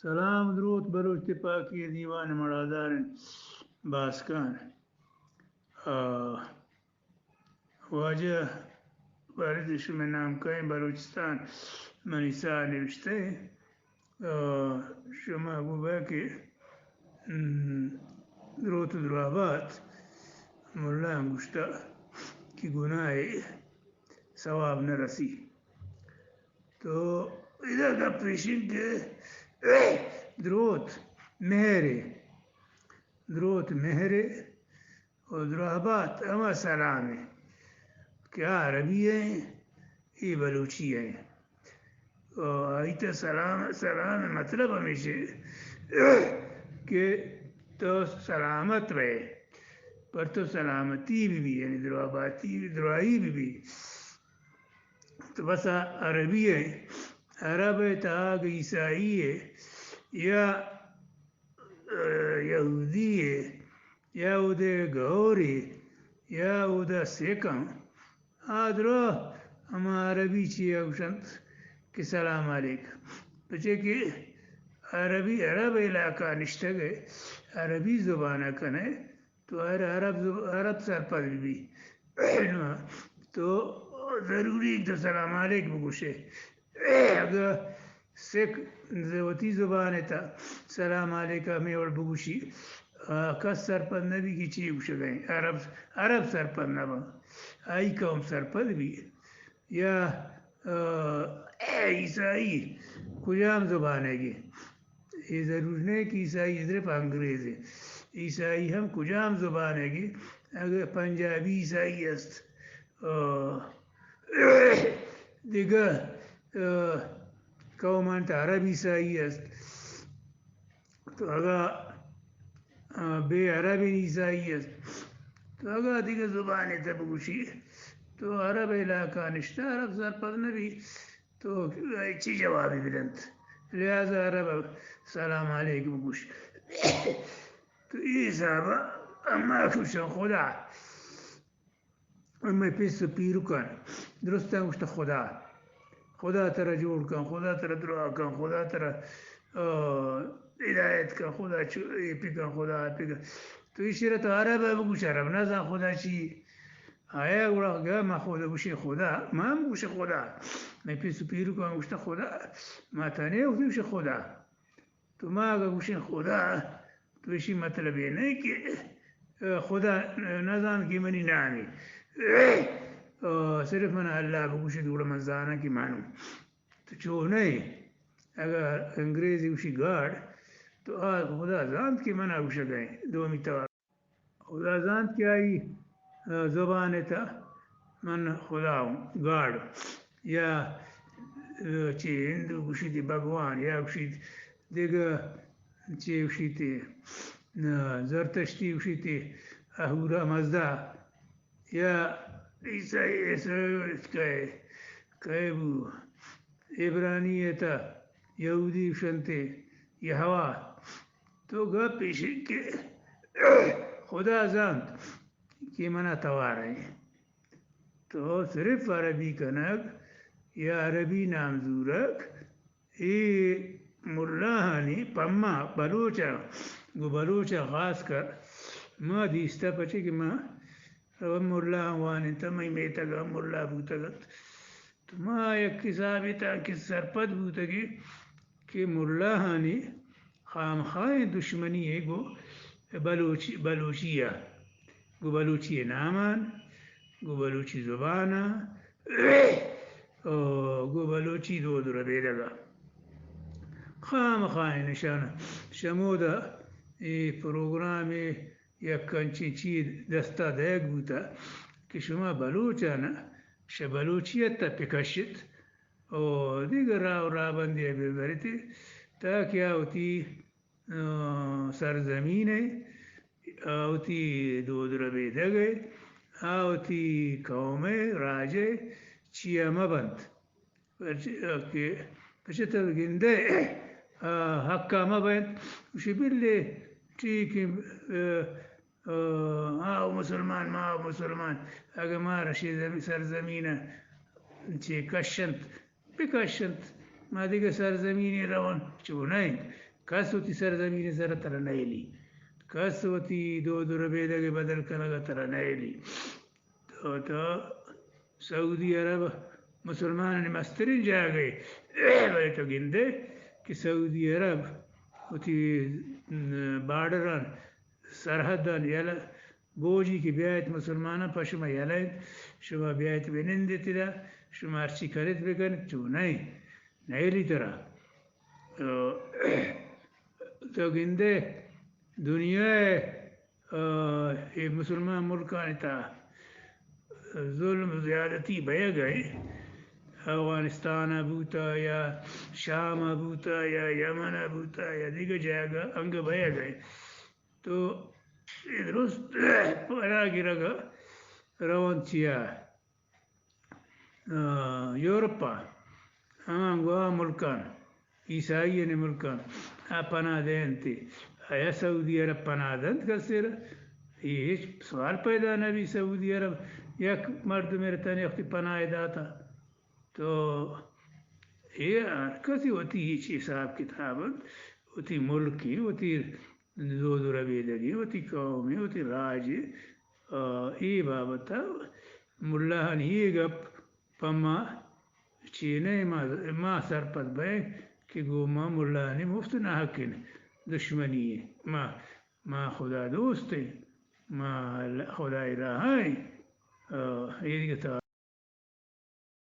سلام دروت بلوچ تپاکی دیوان مڑاداریں باسکان۔ آ، واجہ بارد شمئے نام کئیں بلوچستان منی ساہ نوشتہ۔ آ، شما گو بہ کہ، ام، دروت و درابات ملا گوشتہ کہ گناہ ثواب نہ رسی۔ تو ادا گپ ایش انت کہ دروت مہرے، دروت مہرے و درہبات ہما سلامے کہ آ عربی ایں، اے بلوچی ایں۔ و آئی تہ سلام، سلام مطلب ہمیش ایں کہ تو سلامت بئے، پر تو سلامتی بہ بی، یعنی درہباتی، درہی بہ بی۔ تو بس آ عربی ایں، عرب ءِ تہا اگہ عیسائی ءِ یا، آ، یہودی ءِ یا اودے گورے یا اودا سکاں، آ درو ہما عربی چیا گوشنت کہ سلام علیک۔ پچے کہ عربی، عرب علاقہ نشتگ ئے، عربی زبان ءَ کن ئے، تو ہر عرب زب-، عرب سرپد بہ بی۔ تو ضروری انت تو سلام علیک بگوشے۔ اگہ سکھ وتی زبان ءِ تہ سلام علیک ءَ ہمے وڑ بگوشی، آ، کس سرپد نہ بی کہ چی گوشگ ءَ انت۔ عرب، عرب سرپد نہ بنت، آئی قوم سرپد بی۔ یا، آ، عیسائی کجام زبان ءَ گے؟ اے ضرور نہ کہ عیسائی صرف انگریز ایں۔ عیسائی ہم کجام زبان ءَ گے؟ اگہ پنجابی عیسائی است، آ، دگہ، آ، قومان تہ عرب عیسائی است۔ تو اگہ، آ، بے عرب عیسائی است، تو اگہ دگہ زبان ءِ تہ بگوشی، تو عرب علاقہ نشتہ، عرب سرپد نہ بی، تو چی جوابی بدنت؟ لہذا عرب سلام علیک بگوش۔ تو اے حساب ءَ اما گوشن خدا۔ مئے پس و پیرکان درستاں گوشتہ خدا، خدا ترا جوڑ کن، خدا ترا دراہ کن، خدا ترا، آ، ہدایت کن، خدا چو-، اے پکن، خدا آ پکن۔ تو ایشی را تو عرب ءَ بگوش، عرب نزان خدا چی۔ آیا گڑا گا ما خدا گوشیں خدا، ما ہم گوشیں خدا۔ مئے پس و پیرکان گوشتہ خدا، ما تنے وقتی گوشیں خدا۔ تو ما اگہ گوشیں خدا، تو ایشی مطلب اے نہ کہ، آ، خدا نزانت کہ منی نامی۔ آ، صرف من اللہ بگوشیت، گڑا من زاناں کہ منو۔ تو چو نہ۔ اگہ انگریزی گوشی گاڈ، تو آ خدا زانت کہ منا گوشگ ءَ انت۔ دومی توار۔ خدا زانت کہ آئی، آ، زبان ءِ تہ من خدا اوں، گاڈ۔ یا، آ، چی ہندو گوشیت بھگوان، یا گوشیت دگہ چی گوشیت، آ، زرتشتی گوشیت اہورا مزدا، یا عیسائی، عیسائی کئے، کئے بو، عبرانی ءِ تہ یہودی گوشنت یہوہ۔ تو گپ ایش کہ خدا زانت کہ منا توار ایں۔ تو صرف عربی کنگ یا عربی نام زورگ، اے ملاہانی پما بلوچ ءَ، گوں بلوچ ءَ خاص کر ما دیستہ، پچے کہ ما ملاہاں وانینتہ، مئے میتگ ءَ ملا بوتگ انت۔ تو ما یک حسابے تاں کہ سرپد بوتگیں کہ ملاہانی خامخائیں دشمنی ءَ گوں بلوچی، بلوچی ءَ، گوں بلوچی ءِ نامان، گوں بلوچی زبان ءَ، او گوں بلوچی دود و ربیدگ ءَ خامخائیں نشان۔ شمودا اے پروگرام ءَ یک انچیں چیز دستا دئیگ بوتا کہ شما بلوچانا شہ بلوچیت ءَ بکشت و دگہ راہ و راہبندے ءَ ببرت، تاکہ آ وتی، آ، سرزمین ءَ، آ وتی دود ربیدگ ءَ، آ وتی قوم ءَ، راج ءَ چیا مہ بنت۔ پرچ-، کہ پرچہ تو گندئے، آ، حقا مہ بنت، گوشی بلے ٹھیک ایں، آ، آ، آ مسلمان، ما مسلمان، اگہ مارا شی زمی-، سرزمین ءَ چے کشنت، بکشنت، ما دگہ سرزمینے رون، چو نہ انت۔ کس وتی سرزمین ءِ سر ءَ ترا نئیلی، کس وتی دود ءُ ربیدگ ءِ بدل کنگ ءَ ترا نئیلی۔ تو، تو سعودی عرب مسلمانانی مستریں جاگہے، بلے تو گندئے کہ سعودی عرب وتی بارڈران، سرحدان یلہ، بوجی کہ بیایت مسلمانان پہ شما یلہ انت، شما بیایت بنندیت ادا، شما ہرچی کنیت بکنیت، چو نہ انت، نئیلی ترا۔ تو، تو گندئے دنیا ءِ، آ، اے مسلمان ملکانی تہا ظلم زیادتی بئیگ ءَ انت۔ افغانستان ءَ بوتہ یا شام ءَ بوتہ یا یمن ءَ بوتہ یا دگہ جاگہ انگہ بئیگ ءَ انت۔ تو اے درست پدا گرگ ءَ رونت چیا؟ آ، یورپ ءَ ہما گواہ ملکان، عیسائیانی ملکان، آ پناہ دینت۔ آیا سعودی عرب پناہ دنت کسے را؟ اے ہچ سوال پیدا نہ بی۔ سعودی عرب یک مردمے را تنی وقتی پناہ داتا۔ تو اے ہر کسی وتی ہچ حساب کتاب انت، وتی ملکی، وتی دود و ربیدگی، وتی قومی، وتی راجی۔ آ، اے بابت ءَ ملاہانی اے گپ پہ ما چے نہ، ما، ما سرپد بئیں کہ گوں ما ملاہانی مفت ناحقیں دشمنی ایں۔ ما، ما خدا دوست ایں، ما خدای راہ ایں۔ آ، اے دگہ